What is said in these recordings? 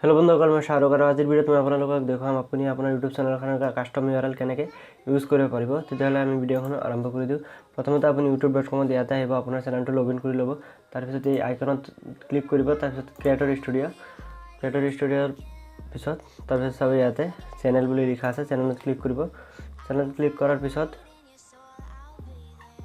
Hello' বন্ধুসকল, মই শ্বাহৰুখ আৰু আজিৰ ভিডিঅ'ত মই আপোনালোকক দেখুৱাম আপুনি আপোনাৰ ইউটিউব চেনেলখনৰ কাষ্টম ইউআৰএল কেনেকৈ ইউজ কৰিব পাৰিব। তেতিয়াহ'লে আমি ভিডিঅ'খন আৰম্ভ কৰি দিওঁ। প্ৰথমতে আপুনি ইউটিউব.কমত ইয়াতে আহিব, আপোনাৰ চেনেলটো লগ ইন কৰি ল'ব। তাৰপিছত এই আইকনত ক্লিক কৰিব। তাৰপিছত ক্ৰিয়েটৰ ষ্টুডিঅ', ক্ৰিয়েটৰ ষ্টুডিঅ'ৰ পিছত তাৰপিছত চাব ইয়াতে চেনেল বুলি লিখা আছে, চেনেলত ক্লিক কৰিব। চেনেলত ক্লিক কৰাৰ পিছত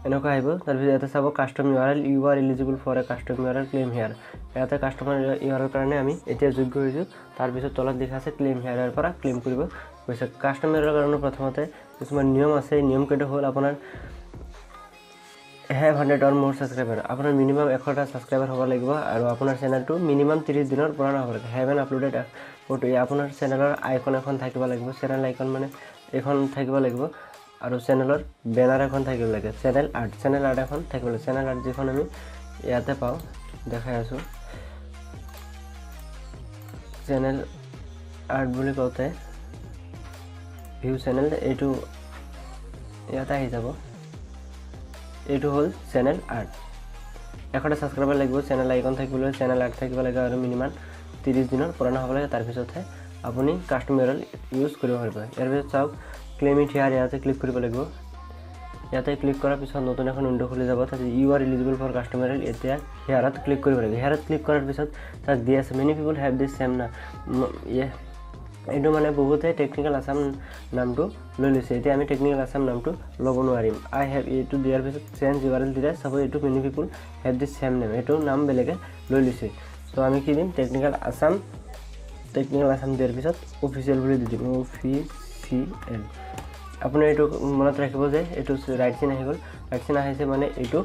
এনেকুৱা আহিব। তাৰপিছত ইয়াতে চাব custom URL, "You are eligible for a custom URL, claim here." ইয়াতে কাষ্টমাৰ ইউআৰএল কাৰণে আমি এতিয়া যোগ্য হৈছোঁ। তাৰপিছত তলত লিখা আছে ক্লেইম হেয়াৰ, ইয়াৰ পৰা ক্লেইম কৰিব কৈছে। কাষ্টম ইউআৰএলৰ কাৰণে প্ৰথমতে কিছুমান নিয়ম আছে। এই নিয়মকেইটা হ'ল আপোনাৰ have 100 or more subscriber, আপোনাৰ মিনিমাম 100টা ছাবস্ক্ৰাইবাৰ হ'ব লাগিব আৰু আপোনাৰ চেনেলটো মিনিমাম 30 দিনৰ পুৰণা হ'ব লাগিব। Have N uploaded photo, আপোনাৰ চেনেলৰ আইকন এখন থাকিব লাগিব। চেনেল আইকন মানে এইখন থাকিব লাগিব আৰু চেনেলৰ বেনাৰ এখন থাকিব লাগে। চেনেল আৰ্ট এখন থাকিব লাগে। চেনেল আৰ্ট যিখন আমি ইয়াতে পাওঁ, দেখাই আছোঁ। চেনেল আৰ্ট বুলি কওঁতে ভিউ চেনেল, এইটো ইয়াতে আহি যাব। এইটো হ'ল চেনেল আৰ্ট। 100টা ছাবস্ক্ৰাইবাৰ লাগিব, চেনেল আইকন থাকিব লাগিব, চেনেল আৰ্ট থাকিব লাগে আৰু মিনিমাম 30 দিনৰ পুৰণা হ'ব লাগে। তাৰপিছতহে আপুনি কাষ্টম ইউআৰএল ইউজ কৰিব পাৰিব। ইয়াৰ পিছত চাওক ক্লেইম it here, ইয়াতে ক্লিক কৰিব লাগিব। ইয়াতে ক্লিক কৰাৰ পিছত নতুন এখন উইণ্ড' খুলি যাব। তাত "You are eligible for custom URL", এতিয়া হেয়াৰত ক্লিক কৰিব লাগিব। হেয়াৰত ক্লিক কৰাৰ পিছত তাত দি আছে "Many people have this same" না ইয়ে এইটো মানে বহুতে টেকনিকেল আছাম নামটো লৈ লৈছে। এতিয়া আমি টেকনিকেল আছাম নামটো ল'ব নোৱাৰিম। আই have এইটো দিয়াৰ পিছত চেঞ্জ ইউআৰএল দিলে চাব এইটো "Many people have this same name", এইটো নাম বেলেগে লৈ লৈছে। চ' আমি কি দিম? টেকনিকেল আছাম। টেকনিকেল আছাম দিয়াৰ পিছত অফিচিয়েল বুলি দি দিম, অফিচিয়েল। আপুনি এইটো মনত ৰাখিব যে এইটো ৰাইট চিন আহি গ'ল। ৰাইট চিন আহিছে মানে এইটো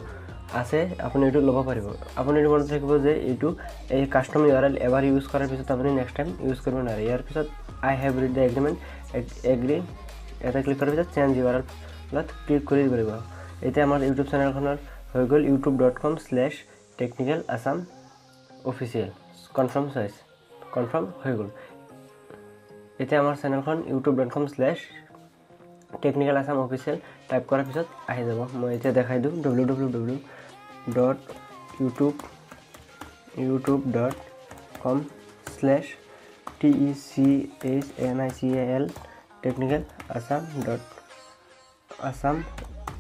আছে, আপুনি এইটো ল'ব পাৰিব। আপুনি এইটো মনত ৰাখিব যে এইটো এই কাষ্টম ইউআৰএল এবাৰ ইউজ কৰাৰ পিছত আপুনি নেক্সট টাইম ইউজ কৰিব নোৱাৰে। ইয়াৰ পিছত "I have read the agreement, agree", ইয়াতে ক্লিক কৰাৰ পিছত চেঞ্জ ইউআৰএলত ক্লিক কৰি দিব লাগিব। এতিয়া আমাৰ ইউটিউব চেনেলখনৰ হৈ গ'ল youtube.com/technicalasamofficial। Confirm choice, confirm হৈ গ'ল। এতিয়া আমাৰ চেনেলখন youtube.com/technicalasamofficial type কৰাৰ পিছত আহি যাব। মই এতিয়া দেখাই দিওঁ, www.youtube.com/technical technical Assam dot Assam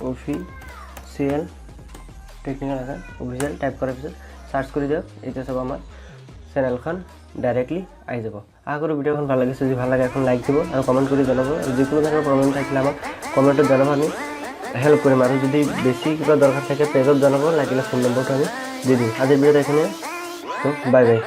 official, technical Assam official type কৰাৰ পিছত চাৰ্চ কৰি দিয়ক। এতিয়া চাব আমাৰ চেনেলখন ডাইৰেক্টলি আহি যাব। আশা কৰোঁ ভিডিঅ'খন ভাল লাগিছে। যদি ভাল লাগে এখন লাইক দিব আৰু কমেণ্ট কৰি জনাব। আৰু যিকোনো ধৰণৰ প্ৰব্লেম থাকিলে আমাক কমেণ্টত জনাব, আমি হেল্প কৰিম। আৰু যদি বেছি কিবা দৰকাৰ থাকে, পেজত জনাব লাগিলে ফোন নম্বৰটো আমি দি দিম। আজিৰ ভিডিঅ'ত এইখিনিয়ে। তো বাই বাই।